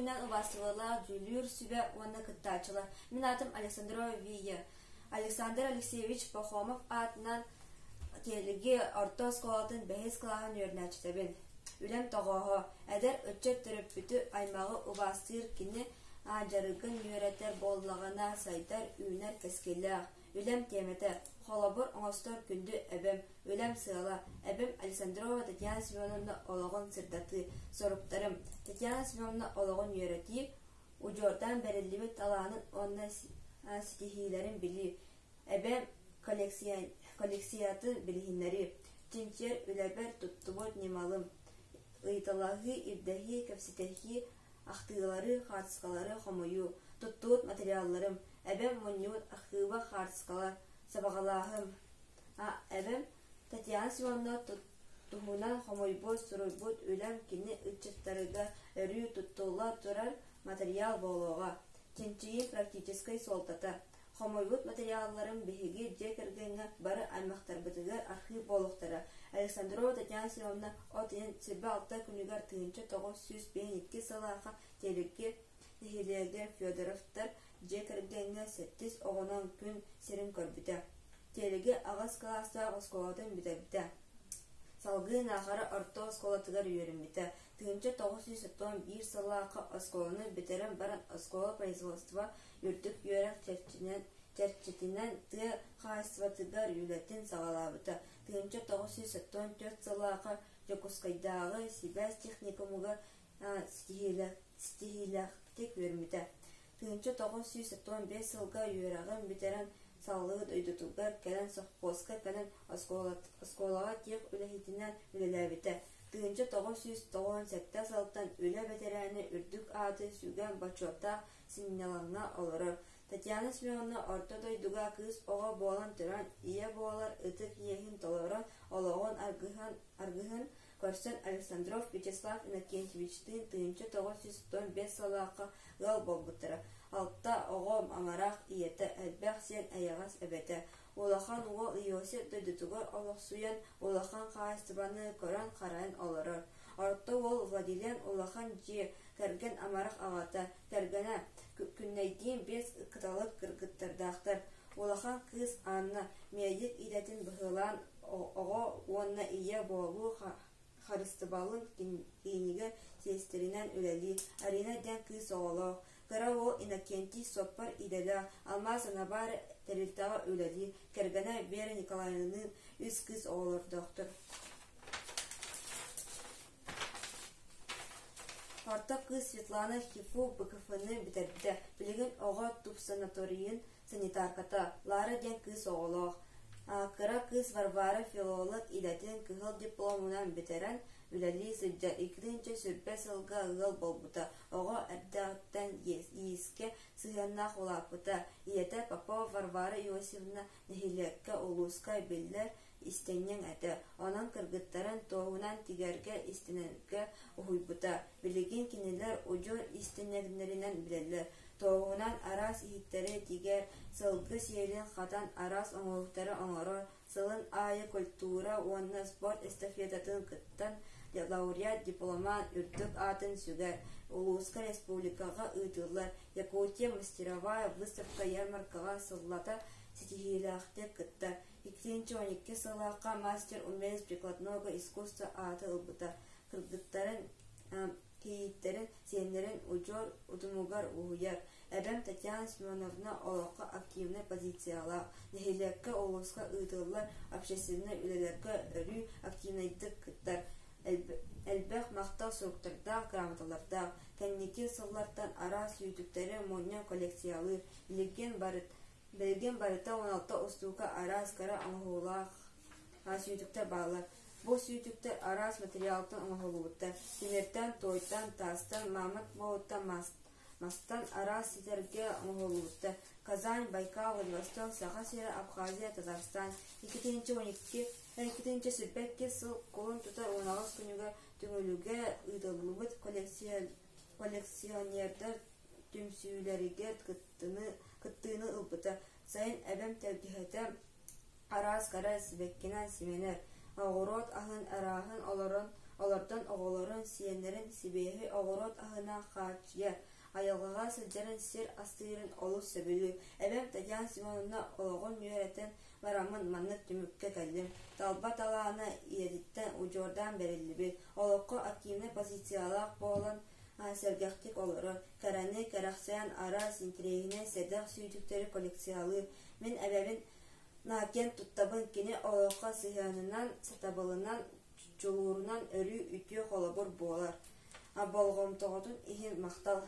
күнүнэн убаастабыллаах дьүүллүүр сүбэ уонна кыттааччылар. Мин аатым Александрова Вия. Александр Алексеевич Пахомов аатынан Тиэлиги орто оскуолатын бэһис кылааһын үөрэнээччитэбин. Үлэм тоҕооһо, эдэр ыччат төрөппүтү аймаҕы убаастыыр кини дьарыгын үөрэтэр буоллаҕына сайдар, үүнэр кэскиллээх. Үлэм тиэмэтэ: холобур оҥостор күндү эбэм, үлэм сыала, эбэм Александрова Татьяна Семеновна олоҕун сырдатыы, соруктарым, Татьяна Семеновна олоҕун үөрэтии, удьуордаан бэриллибит талаанын уонна ситиһиилэрин билии, эбэм коллекциятын билиһиннэрии, чинчийэр үлэбэр туттубут ньымалым, ыйыталаһыы, ирдэһии, кэпсэтэһии, ахтыылары, хаартыскалары хомуйуу, туттубут материалларым, эбэм мунньубут архыыба хаартыскалар, сабаҕалааһым. Эбэм Татьяна Семеновна туһунан хомуйбут, суруйбут үлэм кини ыччаттарыгар өрүү туттулла турар матырыйаал буолуоҕа. Чинчийии практическай суолтата. Хомуйбут материалларым биһиги дьиэ кэргэҥҥэ бары аймахтарбытыгар архыып буолуохтара. Александрова Татьяна Семеновна от ыйын 26 күнүгэр 1952 сыллаахха Тиэлиги нэһилиэгэр Федоровтар дьиэ кэргэҥҥэ сэттис оҕонон күн сирин көрбүтэ. Тиэлиги аҕыс кылаастаах оскуолатын бүтэрбитэ. Салгыы Наахара орто оскуолатыгар үөрэммитэ. 1991 сыллаахха оскуоланы бүтэрэн баран оскуола производства үрдүк үөрэх чэрчитинэн тыа хаһаайыстыбатыгар үлэтин саҕалаабыта. 1974 сыллаахха Дьокуускайдааҕы сибээс техникумугар ситиһиилээхтик үөрэммитэ. 1975 сылга үөрэҕин бүтэрэн салгыы дойдутугар кэлэн сопхуоска кэлэн оскуолаҕа тех үлэһитинэн үлэлээбитэ. 1997 сылтан үлэ бэтэрээнэ үрдүк ааты сүгэн бочуоттаах сынньалаҥҥа олорор. Татьяна Семеновна орто дойдуга кыыс оҕо буолан туран, ийэ буолар ытык иэһин толорон, олоҕун аргыһын көрсөн Александров Вячеслав Иннокентьевичтыын 1995 сыллаахха ыал буолбуттара. Алта оҕо амарах ийэтэ, элбэх сиэн эйэҕэс эбэтэ. Улахан уол Иосиф дойдутугар олохсуйан, улахан хаһаайыстыбаны көрөн-харайан олорор. Орто уол Владилен улахан дьиэ кэргэн амарах аҕата, кэргэнэ Күннэйдиин биэс кыталык кыргыттардаахтар. Улахан кыыс Анна медик идэтин быһыылаан оҕо уонна ийэ буолуу харыстыбалын киинигэр сиэстэринэн үлэлиир. Арина диэн кыыс оҕолоох. Кыра уол Иннокентий суоппар идэлээх, Алмаас Анабар тэрилтэҕэ үлэлиир. Кэргэнэ Вера Николаевналыын үс кыыс оҕолордоохтор. Орто кыыс Светлана ХИФУ БКФ-ны бүтэрдэ, билигин оҕо тубсанаторийын санитарката, Лара диэн кыыс оҕолоох. Кыра кыыс Варвара филолог идэтин кыһыл дипломунан бүтэрэн үлэлии сылдьар, 2020 сылга ыал буолбута, оҕо эрдэҕиттэн иискэ сыһыаннаах улааппыта. Ийэтэ Попова Варвара Иосифовна нэһилиэккэ, улууска биллэр истэнньэҥ этэ, онон кыргыттарын туоһунан тигэргэ, истэнэргэ уһуйбута. Билигин кинилэр удьуор иистэнньэҥнэринэн билэллэр. Туоһунан араас иһиттэри тигэр, сылгы сиэлин хатан араас оҥоһуктары оҥорор, сылын аайы культура уонна спорт эстафетатын кыттан лауреат, дипломант үрдүк аатын сүгэр, улууска, республикаҕа ыытыллар Якутия мастеровая выставка-ярмаркаҕа сыллата ситиһиилээхтик кыттар. 2012 сыллаахха мастер умелец прикладного искусства ааты ылбыта. Кыргыттарын, кийииттэрин, сиэннэрин удьуор утумугар уһуйар. Эбэм Татьяна Семеновна олоххо активнай позициялаах, нэһилиэккэ, улууска ыытыллар общественнай үлэлэргэ өрүү активнайдык кыттар. Элбэх махтал суруктардаах, грамоталардаах. Кэнники сыллартан араас сүүтүктэри мунньан коллекциялыыр. Билигин Билигин барыта 16 устуука араас кыра оҥоһуулаах сүүтүктэр бааллар. Бу сүүтүктэр араас материалтан оҥоһуллубуттар: тимиртэн, туойтан, таастан, мамонт буоһуттан, мастан араас ситэргэ оҥоһуллубуттар. Казань, Байкал, Владивосток, Саха сирэ, Абхазия, Татарстан. 2012 2022 сыл кулун тутар 18 күнүгэр Түҥүлүгэ ыытыллыбыт коллекционердар түмсүүлэригэр кыттыыны ылбыта. Сайын эбэм тэлгэһэтэ араас кэрэ сибэккинэн симэнэр, оҕуруот аһын арааһын олорон Олордон оҕолорун, сиэннэрин сибиэһэй оҕуруот аһынан хааччыйар, айылҕаҕа сылдьарын, сир астыырын олус сөбүлүүр. Эбэм Татьяна Семеновна олоҕун үөрэтэн бараммын маннык түмүккэ кэллим. Талба талаана ийэтиттэн удьуордаан бэриллибит, олоххо активнай позициялаах буолан сэргэхтик олорор, кэрэни кэрэхсээн араас интэриэһинэй сэдэх сүүтүктэри коллекциялыыр. Мин эбэбин киэн туттабын, кини олоххо сыһыанынан, сатабылынан, дьулуурунан өрүү үтүө холобур буолар. Болҕомтоҕутун иһин махтал.